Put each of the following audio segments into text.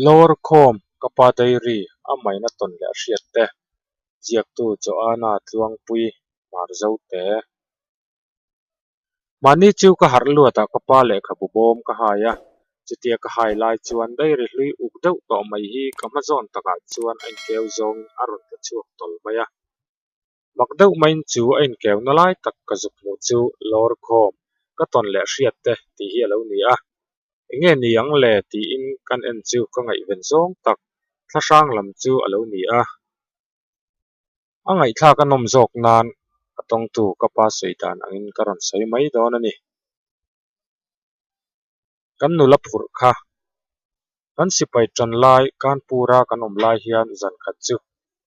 Lawrkhawm ka pa diary a maina tawn leh a hriat te, ziaktu Joanna Tluangpui Hmarzote. Mahni chu ka harh luatah ka pa lehkhabu bawm ka hai a, chutia ka hai lai chuan diary hlui uk deuh tawh mai hi ka hma zawn takah chuan a inkeu zawngin a rawn tla chhuak tawl mai a. Mak deuh maiin chu a inkeuna lai tak ka zuk hmuh chu Lawrkhawm ka tawn leh hriat te tih hi a lo ni a. Enge ni ang le tiin kan en chu ka ngaihven zawng tak thlahrang lam chu a lo ni a. A ngaihthlak a nawm zawk nan a tawngtu ka pa sawi dan angin ka rawn sawi mai dawn a ni. Kan nula phurh kha. Kan sipai tan lai Kanpur-a kan awm lai hian zan khat chu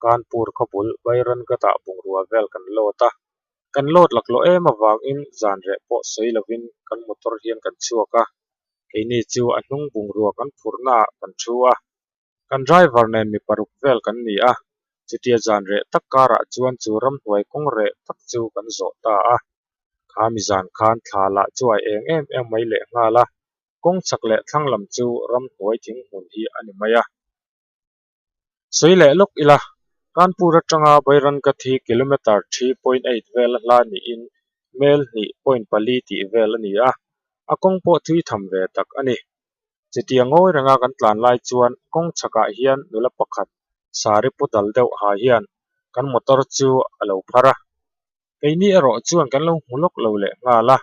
Kanpur khawbul Bairangata bungrua vel kan load a. Kan load laklawh em avangin zan reh pawh sawi lovin kan motor hian kan chhuak a. Keini chu a hnung bungrua kan phurhnaah kan thu a. Kan driver nen mi paruk vel kan ni a, chutia zan reh tak karah chuan chu ramhnuai kawng reh tak chu kan zawh ta a. Kha mi zan khan thla lah chu a eng em em mai leh nghal a, kawng chak leh thlang lam chu ramhnuai thing hmun hi a ni mai a. Sawi leh lawk ila, Kanpur atanga Bairanghat hi kilometre 3.8 vel a hla niin mel hnih point pali tih vel a ni a, a kawng pawh thui tham ve tak a ni. Chutia ngawi renga kan tlan lai chuan kawng chhakah hian nula pakhat sari pu dal deuh ha hian kan motor chu a lo phar a. Keini erawh chuan kan lo hmu lawk lo leh nghal a,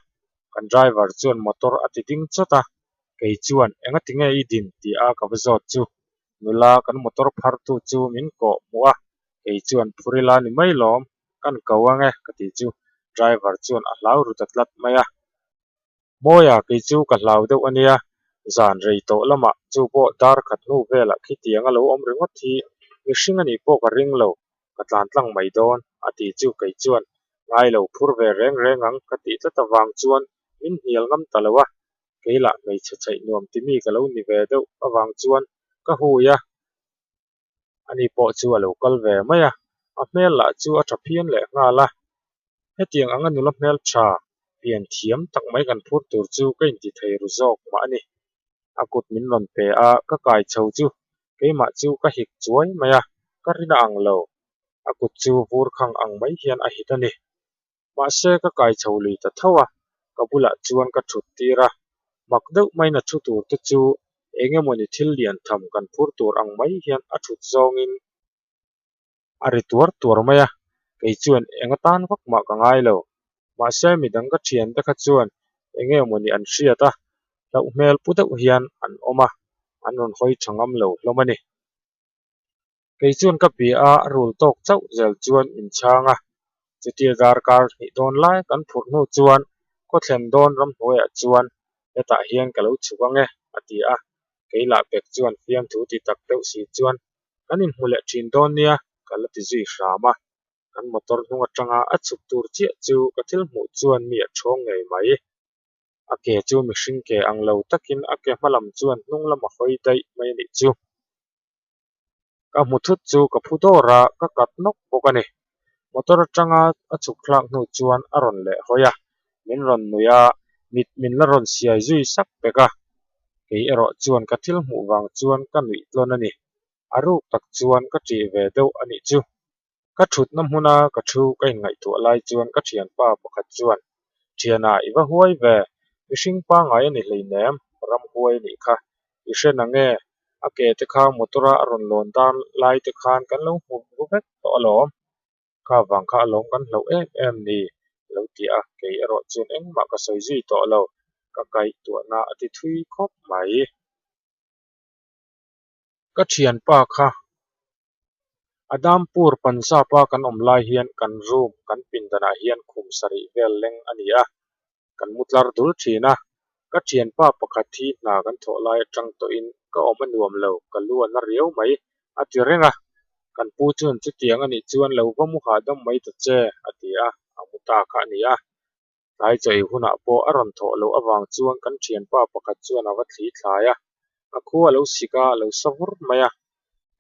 kan driver chuan motor a ti ding chawt a, kei chuan enga tinge i din tih a ka va zawt chu nula kan motor phartu chu min kawh hmuh a, kei chuan phur ila ni mai lawm, kan ko ang e ka ti chu driver chuan a hlau ru ta tlat mai a. Mawia kei chu ka hlau deuh a nia, zan rei tawh lamah chu pawh dar khat hnu velah khitiang a lo awm ringawt hi mihring a nih pawh ka ring lo, ka tlan tlang mai dawn a ti chu kei chuan ngai lo phur ve reng reng ang ka tih tlat avang chuan min hnial ngam ta lo a, kei lah hmeichhe chheih nuam timi ka lo ni ve deuh avang chuan ka hui a. Ani pawh chu a lo kal ve mai a, a hmel lah chu a tha phian leh nghal a. Hetiang anga nula hmel tha, pian thiam tak mai kan phur tur chu ka inti thei ru zawk mah a ni. A kut min rawn pe a, ka kai chho chu keimah chu ka hik chuai mai a, ka rin a ang lo. A kut chu vur khang ang mai hian a hit a ni. Mahse ka kai chho lui ta tho a, ka bulah chuan ka thut tir a, mak deuh maiin a thu tur te chu eng emawni thil lian tham kan phur tur ang mai hian a thut zawngin a ri tuar tuar mai a, kei chuan eng atan vak mah ka ngai lo. Mahse midang ka thian te kha chuan eng emawni an hriat a, hlauh hmel pu deuh hian an awm a, an rawn hawi tha ngam lo hlawm a ni. Kei chuan ka bia a, a rul tawk chauh zel chuan min chhang a. Chutia darkar hnih dawn lai kan phurh hnu chuan khaw thlen dawn ramhnuaiah chuan hetah hian ka lo chhuk ang e, a ti a. Kei lah pek chuan fiamthu ti tak deuh si chuan kan inhmu leh thin dawn nia ka la ti zui hram a. Kan motor hnung atanga a chhuk tur chiah chu ka thil hmuh chuan mi a thawng ngei mai. A ke chu mihring ke ang lo takin a ke hma lam chuan hnung lam a hawi daih mai a nih chu. Ka hmu thut chu ka phu dawr a, ka kat nawk bawk a ni. Motor atanga a chhuk thlak hnu chuan a rawn leh hawi a, min rawn nuih a, mit min la rawn siai zui sak pek a. Kei erawh chuan ka thil hmuh vang chuan ka nuih tlawn a ni. A ruk tak chuan ka ṭih ve deuh a nih chu. Ka thutna hmuna ka thu ka inngaihtuah lai chuan ka thianpa pakhat chuan, Thiana i va huai ve, mihring pangngai a ni hleinem, ram huai a nih kha. I hre na nge? A ke te kha motor-a a rawn lawn dan lai te khan kan lo hmu ru vek tawh alawm. Kha vang kha alawm kan hlauh em em ni? Lo ti a, kei erawh chuan engmah ka sawi zui tawh lo, ka kaihtuahna a ti thui khawp mai. Ka thianpa kha A Dampur Punjab-a kan awm lai hian kan room kan pindanah hian khum sarih vel leng a ni a, kan mu tlar dul thin a. Ka thianpa pakhat hi hna kan thawh lai atang tawhin ka awm a nuam lo, ka lu a na riau mai a ti reng a. Kan pu chuan chutiang a nih chuan lo va mu hahdam mai ta che a ti a, a mu ta kha a ni a. Tlai chaw ei hunah pawh a rawn thawh loh avang chuan kan thianpa pakhat chuan a va thli thlai a, a khua a lo sik a, a lo sa vur mai a.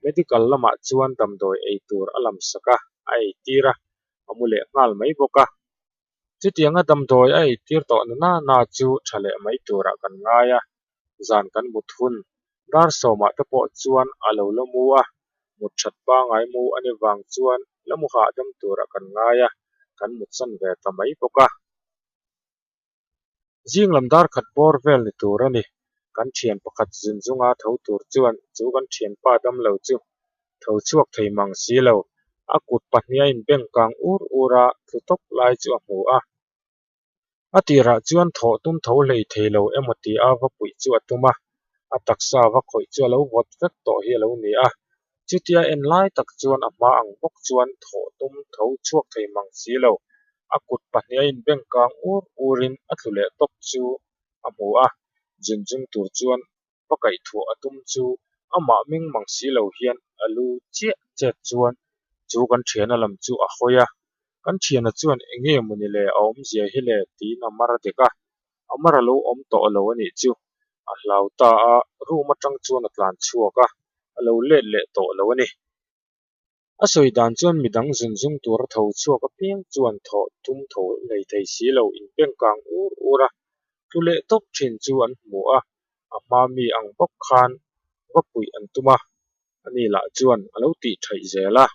Medical lamah chuan damdawi ei tur a lam sak a, a ei tir a, a mu leh nghal mai bawk a. Chutianga damdawi a ei tir tawh na na na chu tha leh mai turah kan ngai a, zan kan mut hun. Dar sawmah te pawh chuan a lo la mu a, mut that pangai mu a ni vang chuan la mu hahdam turah kan ngai a, kan mutsan ve ta mai bawk a. Zing lam dar khat bawr vel ni tur a ni. Kan thian pakhat zun zunga tho tur chuan chu kan thianpa damlo chu tho chhuak thei mang si lo, a kut pahniha inbeng kang ur ur a tlu tawp lai chu a hmu a. A tirah chuan thawh tum tho hlei thei lo emaw tia va puih chu a tum a, a taksa va khawih chu a lo vawt vek tawh hi a lo ni a. Chutia en lai tak chuan a hma ang bawk chuan thawh tum tho chhuak thei mang si lo, a kut pahniha inbeng kang ur urin a tlu leh tawp chu a hmu a, zun zung tur chuan va kaihthawh a tum chu amah meng mang si lo hian a lu chiah chet chuan chu kan thiana lam chu a hawi a, kan thiana chuan eng nge mawni le a awmzia hi le tiin a mar a dek a, a mar a lo awm tawh lo a nih chu, a hlau ta a, room atang chuan a tlan chhuak a, a lo let leh tawh lo a ni. A sawi dan chuan midang zun zung tura tho chhuak apiang chuan thawh tum tho hlei thei si lo inpeng kang ur ur a, tlu leh tawp thin chu an hmu a, a hma mi ang bawk khan va puih an tum a, ani lah chuan a lo tih thaih zel a.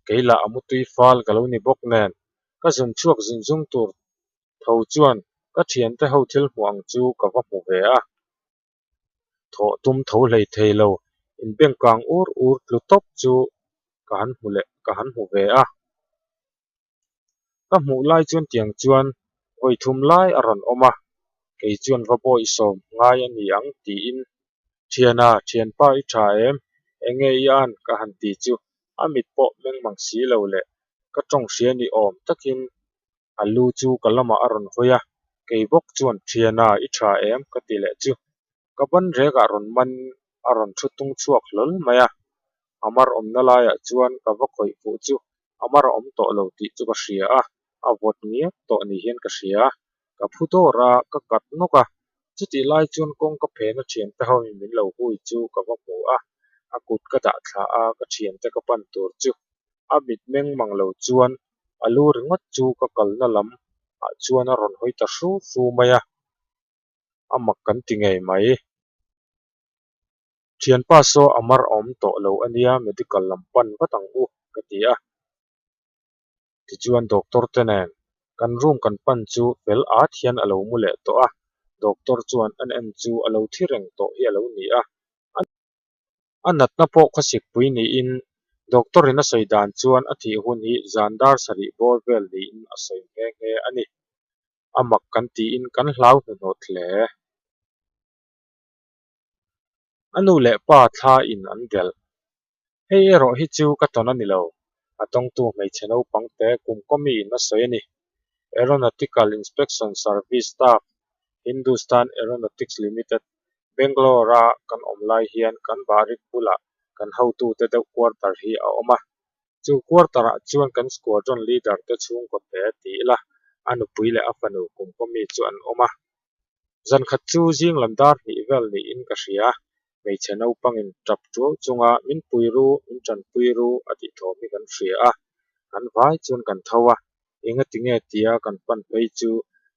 Kei lah a mutui fal ka lo ni bawk nen, ka zun chhuak zun zung tur tho chuan ka thiante ho thil hmuh ang chu ka va hmu ve a. Thawh tum tho hlei thei lo, inbeng kang ur ur tlu tawp chu ka han hmu leh ka han hmu ve a. Ka hmuh lai chuan tiang chuan vawi thum lai a rawn awm a, kei chuan va bawihsawm ngai a ni ang tiin, Thiana, thianpa i tha em? Enge i an? ka han ti chu a mit pawh meng mang si lo leh ka tawng hria ni awm takin A lu chu ka lamah a rawn hawi a, kei bawk chuan Thiana i tha em? ka ti leh chu. Ka ban rekah rawn man a rawn thu tung chhuak hlawl mai a. A mar awmna laiah chuan ka va khawih fuh chu a mar a awm tawh lo tih chu ka hria a, a vawt ngiak tawh ni hian ka hria. Ka phu dawr a, ka kat nawk a. Chutih lai chuan kawngka phena thiante hoin min lo hui chu ka va hmu a, a kut ka dah thla a, ka thiante ka pan tur chu a mitmeng mang lo chuan a lu ringawt chu ka kalna lam ah chuan a rawn hawi ta hru hru mai a, a mak kan ti ngei mai. Thianpa saw a mar awm tawh lo a nia medical lam pan vat ang u ka ti a. Tichuan doctor te nen kan room kan pan chu fel at hian a lo mu leh tawh a, doctor chuan an en chu a lo thi reng tawh hi a lo ni a. A natna pawh khawsikpui niin doctor in a sawi dan chuan a thih hun hi zan dar sarih bawr vel niin a sawi nghe nghe a ni. A mak kan tiin kan hlau hnuhnawt hle. A nu leh pa thla in an delh. Hei erawh hi chu ka tawn a ni lo. A tawngtu hmeichhe naupang te kum kawmi in a sawi a ni. Aeronautical Inspection Service Staff, Hindustan Aeronautics Limited, Bangalore-a kan awm lai hian kan bahrik bulah kan hotute deuh quarter hi a awm a. Chu quarter-ah chuan kan squadron leader te chhungkaw te ti ila, a nupui leh a fanu kum kawmi chu an awm a. Zan khat chu zing lam dar hnih vel niin ka hria, hmeichhe naupangin tap tuau chunga min pui ru, min tanpui ru a tih thawm hi kan hria a, kan vai chuan kan tho a, engatinge tia kan pan phei chu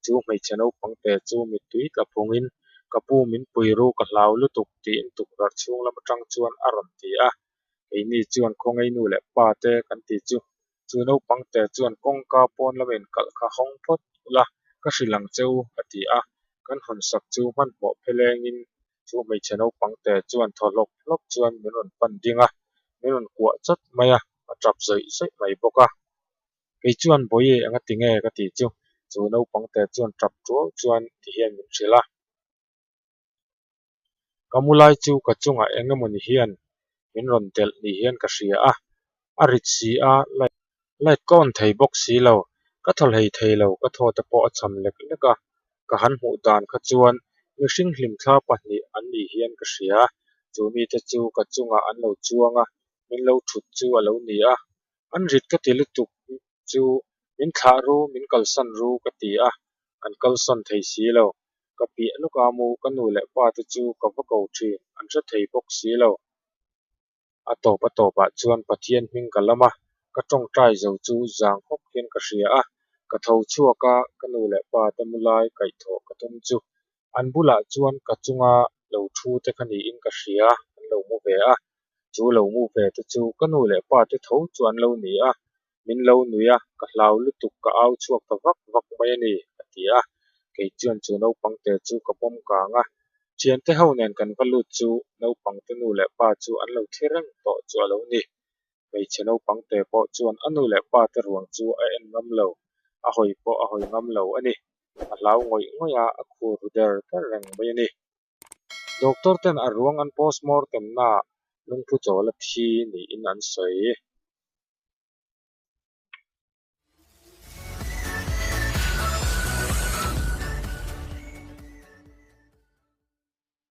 chu hmeichhe naupang te chu mittui tla phungin ka pu min pui ru ka hlau lutuk tiin tukverh chhung lam atang chuan a rawn ti a, keini chuan khawngaih nu leh pa te kan ti chu Chu naupang te chuan kawngka pawn lama inkalh kha hawng phawt ula, ka hrilh ang che u, a ti a. Kan hawn sak chu hmanhmawh phelengin chu hmeichhe naupang te chuan thaw hlawp hlawp chuan min rawn pan ding a, min rawn kuah chawt mai a, a tap zawih zawih mai bawk a. Kei chuan Bawihi eng a ti nge ka ti chu, chu naupang te chuan tap tuau chuan ti hian min hrilh a. Ka mu lai chu ka chungah eng emawni hian min rawn delh ni hian ka hria a, a rit si a, light light ka on thei bawk si lo, ka thaw hlei thei lo, ka thaw te pawh a cham lek lek a, ka han hmuh dan kha chuan mihring hlimthla pahnih an nih hian ka hria, chu mite chu ka chungah an lo chuang a, min lo thut chu a lo ni a, an rit ka ti lutuk chu min thlah ru, min kalsan ru ka ti a, an kalsan thei si lo. Ka piah lawk a mu, ka nu leh pa te chu ka va ko thin, an hre thei bawk si lo. A tawp a tawpah chuan Pathian hming ka lam a, ka tawngtai zo chu zang hawk hian ka hria a, ka tho chhuak a, ka nu leh pa te mu lai kaihthawh ka tum chu An bulah chuan ka chunga lo thu te kha niin ka hria, an lo mu ve a. Chu lo mu ve te chu ka nu leh pa te tho chu an lo ni a. Min lo nuih a, ka hlau lutuk ka au chhuak ta vak vak mai a ni, a ti a. Kei chuan chu naupang te chu ka pawm kang a. Thiante ho nen kan va lut chu naupang te nu leh pa chu an lo thi reng tawh chu a lo ni. Hmeichhe naupang te pawh chuan a nu leh pa te ruang chu a en ngam lo, a hawi pawh a hawi ngam lo a ni. A hlau ngawih ngawih a, a khur ru der der reng mai a ni. Doctor ten a ruang an postmortem naah lungphu chawl a thi niin an sawi.